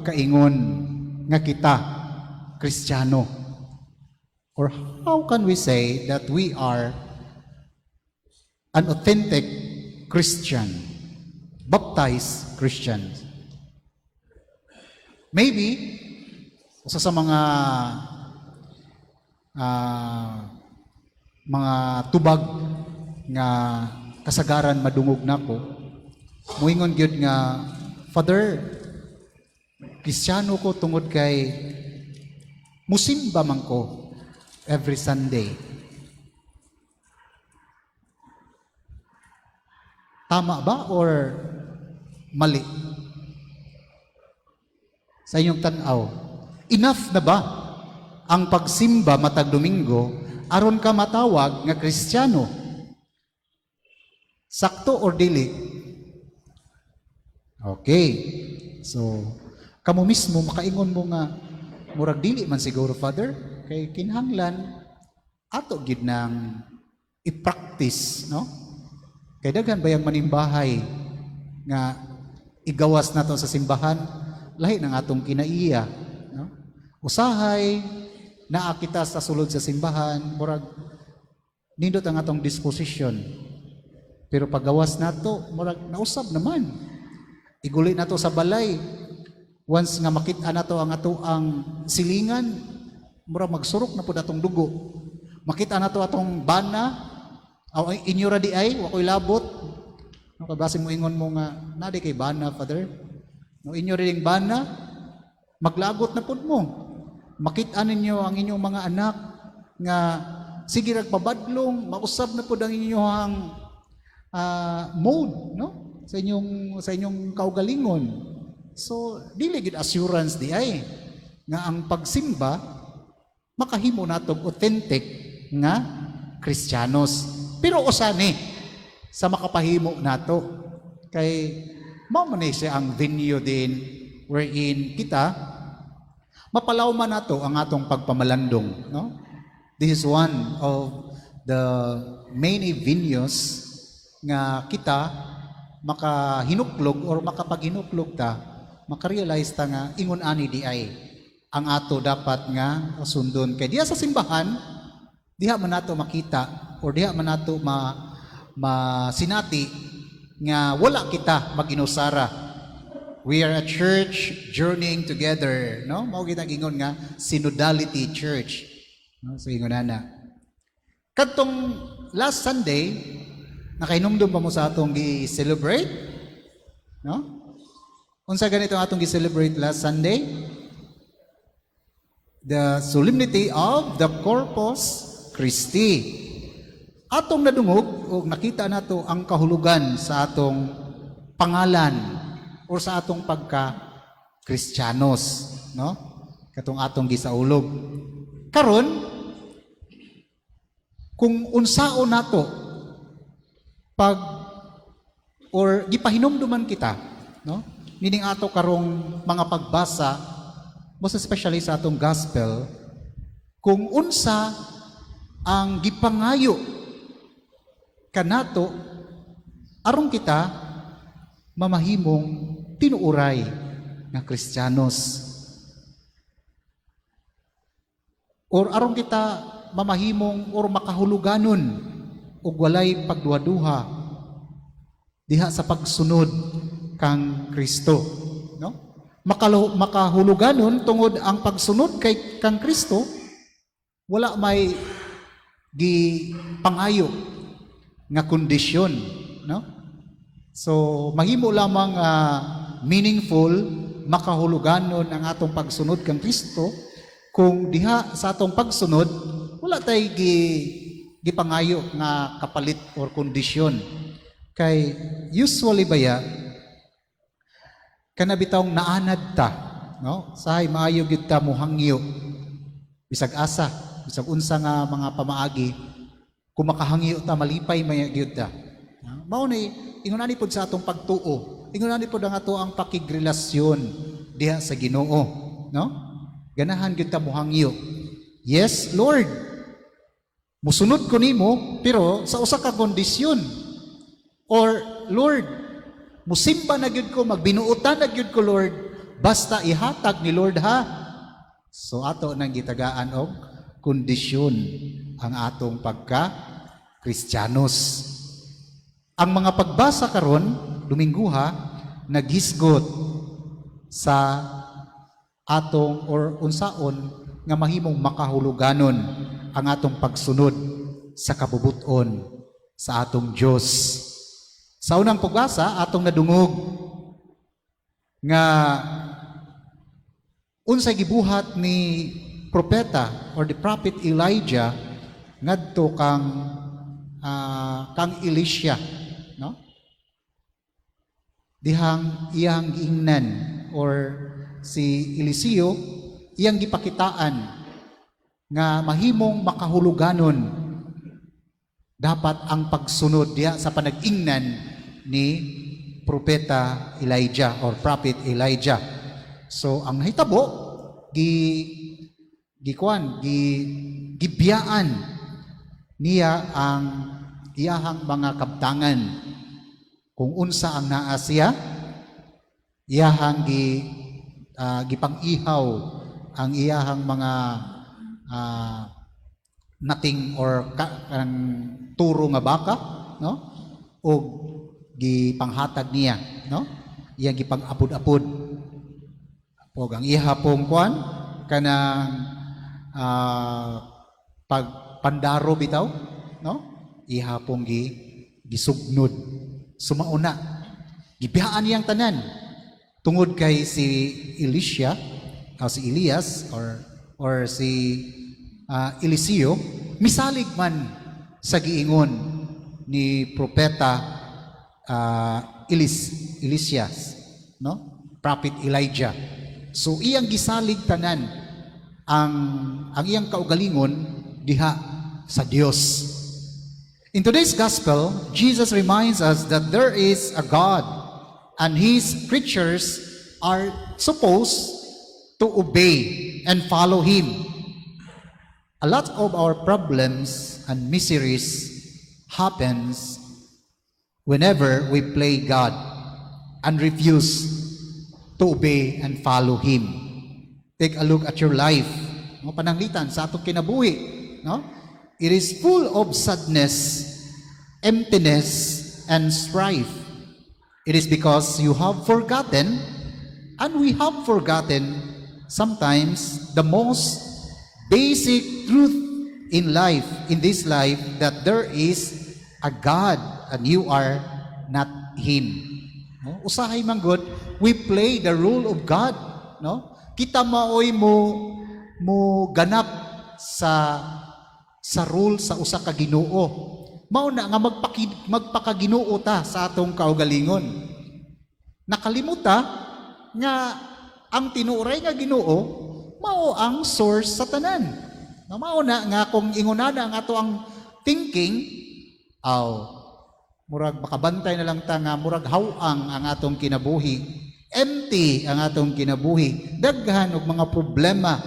Kaingon nga kita Kristiyano? Or how can we say that we are an authentic Christian, baptized Christians? Maybe, usa sa mga tubag nga kasagaran madungog nako, muingon gyud nga, "Father, Kristiyano ko tungod kay musimba man ko every Sunday." Tama ba or mali? Sa inyong tan-aw, enough na ba ang pagsimba matag Domingo aron ka matawag nga Kristiyano? Sakto or dili? Okay. So, kamo mismo makaingon mo nga murag dili man siguro, Father, kay kinahanglan ato gid nang i-practice, no? Kay daghan bayang manimbahay nga igawas nato sa simbahan, lahi ng atong kinaiya, no? Usahay naa kita sa sulod sa simbahan, murag nindot ang atong disposition. Pero paggawas nato, murag nausab naman. Iguli nato sa balay. Once nga makita nato ang ato ang silingan, murag magsurok na pud atong dugo. Makita nato atong bana, aw inyo ra di ay, wa ko'y labot. No, kay basin mo ingon mo nga, "Naa diay kay bana, Father." No, inyo rin bana, maglagot na pud mo. Makita ninyo ang inyong mga anak nga sige rag pabadlong, mausab na pud ang inyong mode, no? Sa inyong kaugalingon. So, dili gid assurance di ay nga ang pagsimba makahimo natog authentic nga Kristiyanos. Pero usa ni sa makapahimo nato kay mao man ni siya ang venue din wherein kita mapalawman nato ang atong pagpamalandong, no? This is one of the many venues nga kita makahinuklog or makapaghinuklog ta, makarealize ta nga ingon ani di ay ang ato dapat nga sundon, kay diha sa simbahan, diha man nato makita or diha man nato ma masinati nga wala kita mag-inusara. We are a church journeying together, no? Mao gid ang ingon nga synodality church, no? So ingon ana. Kadtong last Sunday, nakahinumdum ba mo sa atong gi-celebrate, no? Unsa ganito ang atong gi-celebrate last Sunday? The solemnity of the Corpus Christi. Atong nadungog o nakita nato ang kahulugan sa atong pangalan or sa atong pagka Kristiyanos, no? Katong atong gisaulog. Karon, kung unsaon nato pag or gipahinumduman kita, no? Nining ato karong mga pagbasa, most especially sa atong gospel, kung unsa ang gipangayo kanato aron kita mamahimong tinuuray nga Kristiyanos or aron kita mamahimong or makahuluganon og walay pagduha-duha diha sa pagsunod kang Kristo, no? Makahuluganon tungod ang pagsunod kay kang Kristo wala may gipangayo nga kondisyon, no? So mahimo lamang meaningful, makahuluganon ang atong pagsunod kang Kristo kung diha sa atong pagsunod wala tay gipangayo nga kapalit or kondisyon. Kay usually baya, kana bitawng naanad ta, no? Sahay maayo gyud ta mohangyo bisag asa, bisag unsa nga mga pamaagi, kung makahangyo ta malipay maya gyud ta. Mao ni ingon ani pod sa atong pagtuo, ingon ani pod ang ato ang pakigrelasyon diha sa Ginoo, no? Ganahan gyud ta mohangyo, "Yes Lord, musunod ko nimo pero sa usa ka kondisyon," or "Lord, musimba na gyud ko, magbinuotan na gyud ko, Lord, Basta ihatag ni Lord ha. So ato nang gitagaan og kondisyon ang atong pagka Kristiyanos. Ang mga pagbasa karon Domingguha naghisgot sa atong or unsaon nga mahimong makahuluganon ang atong pagsunod sa kabubuton sa atong Dios. Sa unang pagbasa, atong nadungog nga unsay gibuhat ni propeta or the prophet Elijah ngadto kang Elisha, no? Dihang iyang giingnan or si Eliseo iyang gipakitaan nga mahimong makahuluganon dapat ang pagsunod diha sa panag-ingnan ni propeta Elijah or prophet Elijah. So ang nahitabo, gi gikuan gi gibiyaan niya ang iyahang mga kabtangan. Kung unsa ang naa siya, iyahang gipang-ihaw ang iyahang mga nating or kanang turo nga baka, no, og gipanghatag niya, no, iyang gipang-apod-apod og ang iha pong kuan kanang pagpandaro bitaw, no, iha pong gisugnod. Sumauna gibiyaan niyang tanan tungod kay si Elisha o si Elias or si Eliseo misalig man sa giingon ni propeta Elisias, no, prophet Elijah. So iyang gisalig tanan ang iyang kaugalingon diha sa Dios. In today's gospel, Jesus reminds us that there is a God and his creatures are supposed to obey and follow him. A lot of our problems and miseries happens whenever we play God and refuse to obey and follow him. Take a look at your life. No, pananglitan sa atong kinabuhi, no? It is full of sadness, emptiness, and strife. It is because you have forgotten, and we have forgotten sometimes the most basic truth in life, in this life, that there is a God and you are not Him. No? Usahay man gud, we play the role of God. No? Kita maoy mo ganap sa role sa usa ka Ginoo. Mao na nga magpakaginoo ta sa atong kaugalingon. Nakalimuta nga ang tinuoray nga Ginoo mao ang source sa tanan. Na mao na nga kung ingonana ang ato ang thinking, aw murag makabantay na lang ta nga murag haw-ang ang atong kinabuhi. Empty ang atong kinabuhi. Daghan og mga problema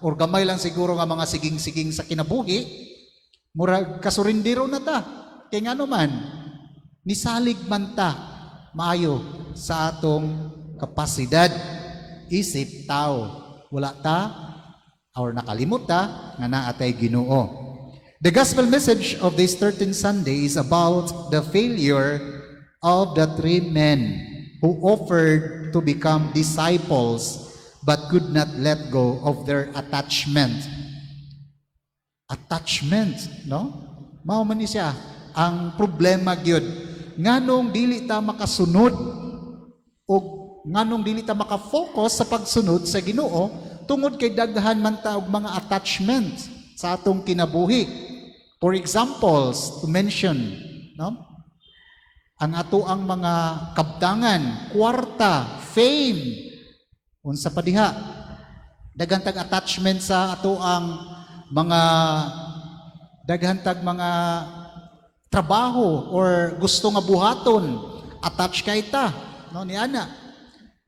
or gamay lang siguro nga mga siging-siging sa kinabuhi, murag kasurindiro na ta. Kay ngano man, nisalig man ta maayo sa atong kapasidad isip tao. Wala ta or nakalimot ta nga naa tay Ginoo. The gospel message of this 13th Sunday is about the failure of the three men who offered to become disciples but could not let go of their attachment. Attachment, no? Mao man ni siya ang problema gyud. Nganong dili ta makasunod o nganong dili ta maka-focus sa pagsunod sa Ginoo tungod kay daghan man ta og mga attachment sa atong kinabuhi. For examples to mention, no? Ang ato ang mga kabtangan, kwarta, fame, unsa pa diha? Daghan tag attachment sa ato ang mga daghan tag mga trabaho or gusto nga buhaton, attach kay ta, no, ni ana.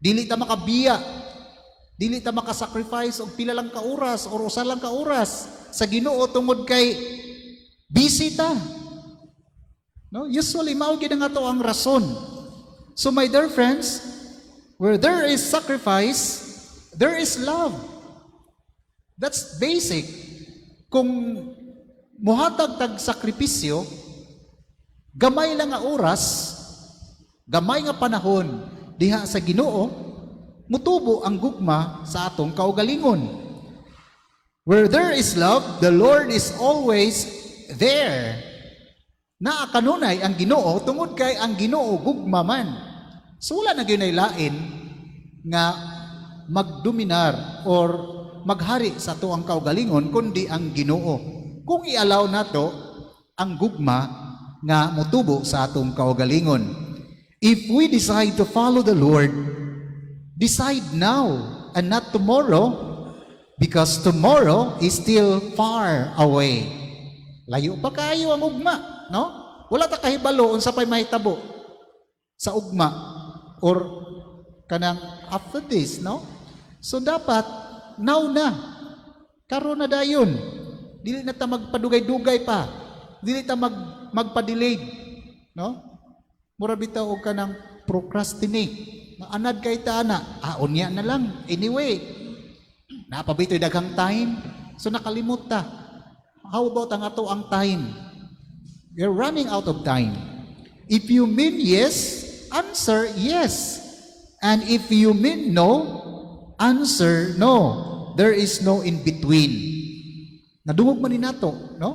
Dili ta makabiya, dili ta makasacrifice og pila lang ka oras or usa lang ka oras sa Ginoo tungod kay busy ta. No, usually mao gid ang ato ang rason. So my dear friends, Where there is sacrifice, there is love. That's basic. Kung muhatag tag sakripisyo, gamay lang nga oras, gamay nga panahon diha sa Ginoo, mutubo ang gugma sa atong kaugalingon. Where there is love, the Lord is always there. Naa kanunay ang Ginoo tungod kay ang Ginoo gugma man. So wala na gyud lain nga magdominar or maghari sa atoang kaugalingon kundi ang Ginoo. Kung i-allow nato ang gugma nga motubo sa atong kaugalingon. If we decide to follow the Lord, decide now and not tomorrow, because tomorrow is still far away. Layo pa kayo ang ugma, no? Wala ta kahibalo unsa pay mahitabo sa ugma or kanang after this, no? So dapat now na. Karon na dayon. Dili na ta magpadugay-dugay pa. Dili ta magpa-delay, no? Mura bitaw og kanang procrastinate. Maanad kay ta ana, ah, unya na lang. Anyway, naa pa bitoy daghang time. So nakalimot ta. How about ang atoang time? You're running out of time. If you mean yes, answer yes. And if you mean no, answer no. There is no in between. Nadungog man ni nato, no?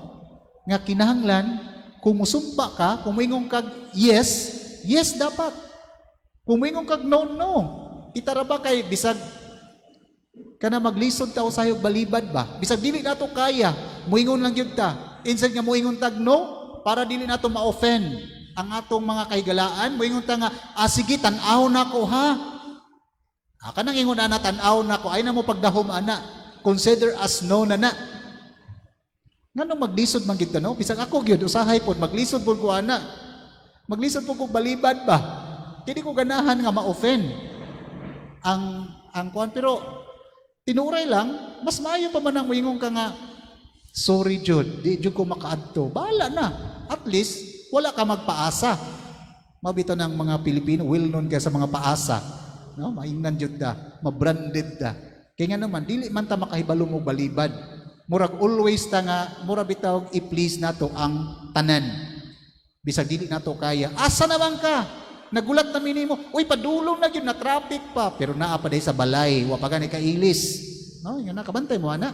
Nga kinahanglan kung musumpa ka, kung moingon kag yes, yes dapat. Kung moingon kag no, no. Itara ba kay bisag kana maglisod ta usay og balibad ba? Bisag dili nato kaya, moingon lang gyud ta. Instead nga moingon tag no, para dili nato ma-offend ang atong mga kahigalaan, moingon ta nga, "Ah, sige, tan-aw na ko ha." Ah, kanang ingon ana, "Tan-aw na ko," ay na mo pagdahom ana. Consider as no na na. Nganong maglisod man gid ta, no? Bisag ako gyud usahay pod maglisod pod ko ana. Maglisod pod ko balibad ba. Kini ko ganahan nga ma-offend ang kuan, pero tinuray lang, mas maayo pa man ang moingon ka nga, "Sorry jud, di jud ko makaadto." Bahala na. At least wala ka magpaasa. Mabito ng mga Pilipino, well known kay sa mga paasa. No, maingnan jud ta, mabranded ta. Kaya nga naman dili man ta makahibalo mo balibad. Murag always ta nga mura bitaw i-please nato ang tanan. Bisag dili nato kaya. Asa naman ka? Nagulat na minimo. Uy, padulong na gyud na, traffic pa. Pero naa pa day sa balay, wa pa gani kailis. No, yun na kabantay mo ana.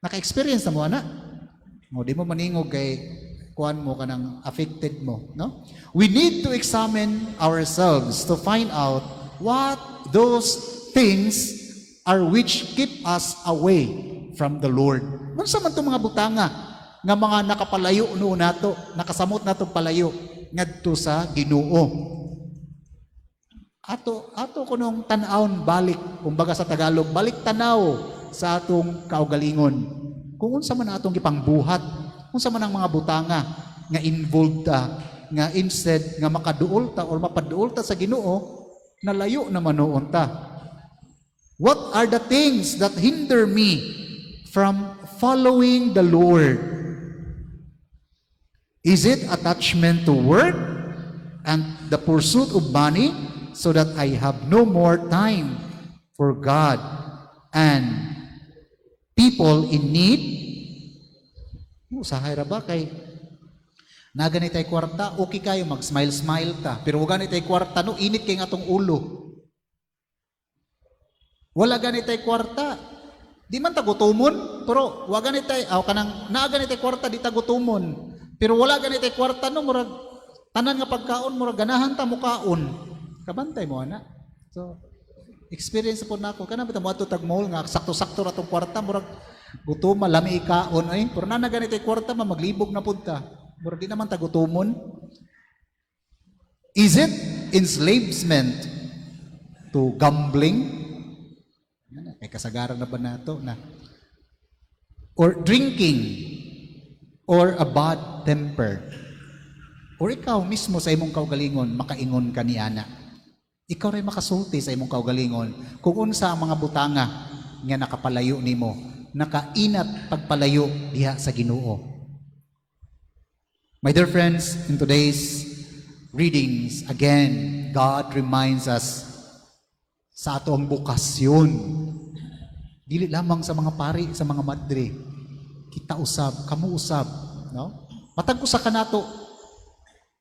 Naka-experience na mo ana. Mo di mo maningog kay kuan mo, kanang affected mo, no? We need to examine ourselves to find out what those things are which keep us away from the Lord. Unsa man itong mga butanga nga mga nakapalayo no nato, nakasamot nato palayo ngadto sa Ginoo? Ato kunong tan-awon balik, kumbaga sa Tagalog, balik tanaw sa atong kaugalingon. Kung unsa man atong gipangbuhat, unsa man ang mga butanga nga involved ta, nga instead nga makaduol ta or mapaduol ta sa Ginoo, nalayo naman noon ta. What are the things that hinder me from following the Lord? Is it attachment to work and the pursuit of money so that I have no more time for God and people in need? Usahay ra ba kay na gani tay kwarta, okay kayo mag-smile-smile ta. Pero wa gani tay kwarta, no, init kay atong ulo. Wala gani tay kwarta. Di man ta gutomon, pero wa gani tay aw kanang naa gani tay kwarta, di ta gutomon. Pero wala gani tay kwarta, no, murag tanan nga pagkaon murag ganahan ta mukaon. Kabantay mo ana. So experience po nako kana bitaw moadto tag mall nga sakto-sakto ra tong kwarta, murag gutom, lami ikaon ay, pero naa na gani tay kwarta ma maglibog na pud ta. Murag di naman ta gutomon. Is it enslavement to gambling? Yan na, kay kasagaran na ba nato na? Or drinking? Or a bad temper? Or ikaw mismo sa imong kaugalingon, makaingon ka ni ana. Ikaw rin makasulti sa imong kaugalingon kung unsa ang mga butanga nga nakapalayo nimo, nakainat pagpalayo diha sa Ginoo. My dear friends, in today's readings, again, God reminds us Sa ato ang bokasyon. Dili lamang sa mga pari, sa mga madre. Kita usab, kamo usab, no? Matag usa kanato,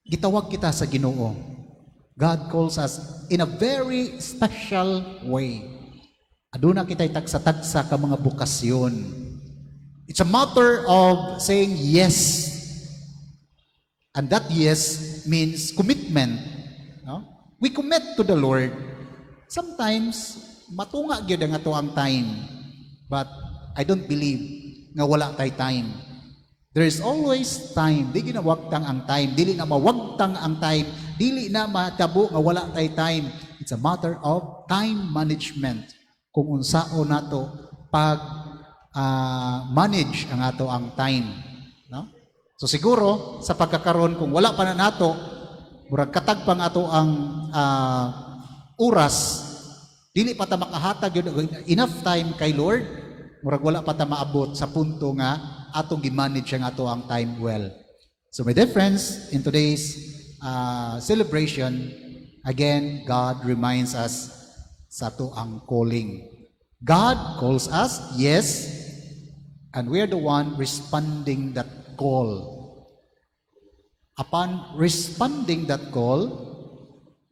gitawag kita sa Ginoo. God calls us in a very special way. Aduna kita'y tagsa-tagsa ka mga bokasyon. It's a matter of saying yes. And that yes means commitment. No? We commit to the Lord. Sometimes, matunga gyud ang ato ang time. But I don't believe nga wala tay time. There is always time. Di ginawagtang ang time. Dili na mawagtang ang time. Dili na matabo nga wala tay time. It's a matter of time management. Kung unsaon nato pag manage ang ato ang time. No? So siguro sa pagkakaron, kung wala pa na nato, murag katag pang ato ang oras, dili pa ta makahatag yun enough time kay Lord, murag wala pa ta maabot sa punto nga atong gi-manage ang ato ang time well. So my dear friends, in today's celebration, again, God reminds us sa ato ang calling. God calls us, yes, and we are the one responding that call. Upon responding that call,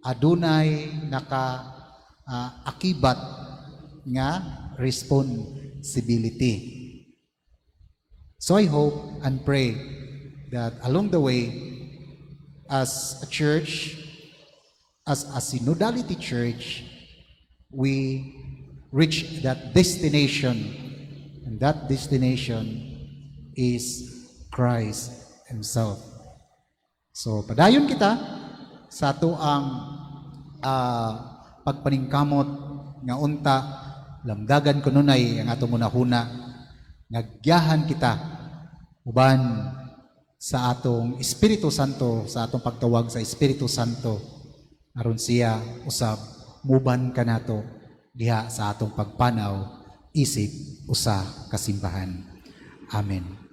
adunay naka akibat nga responsibility. So I hope and pray that along the way, as a church, as a synodality church, we reach that destination, and that destination is Christ Himself. So, padayon kita sa ato ang pagpaningkamot nga unta lamdagan kununay ang atong hunahuna nga giyahan kita uban sa atong Espiritu Santo, sa atong pagtawag sa Espiritu Santo aron siya usab muban kanato diha sa atong pagpanaw isip usa ka simbahan. Amen.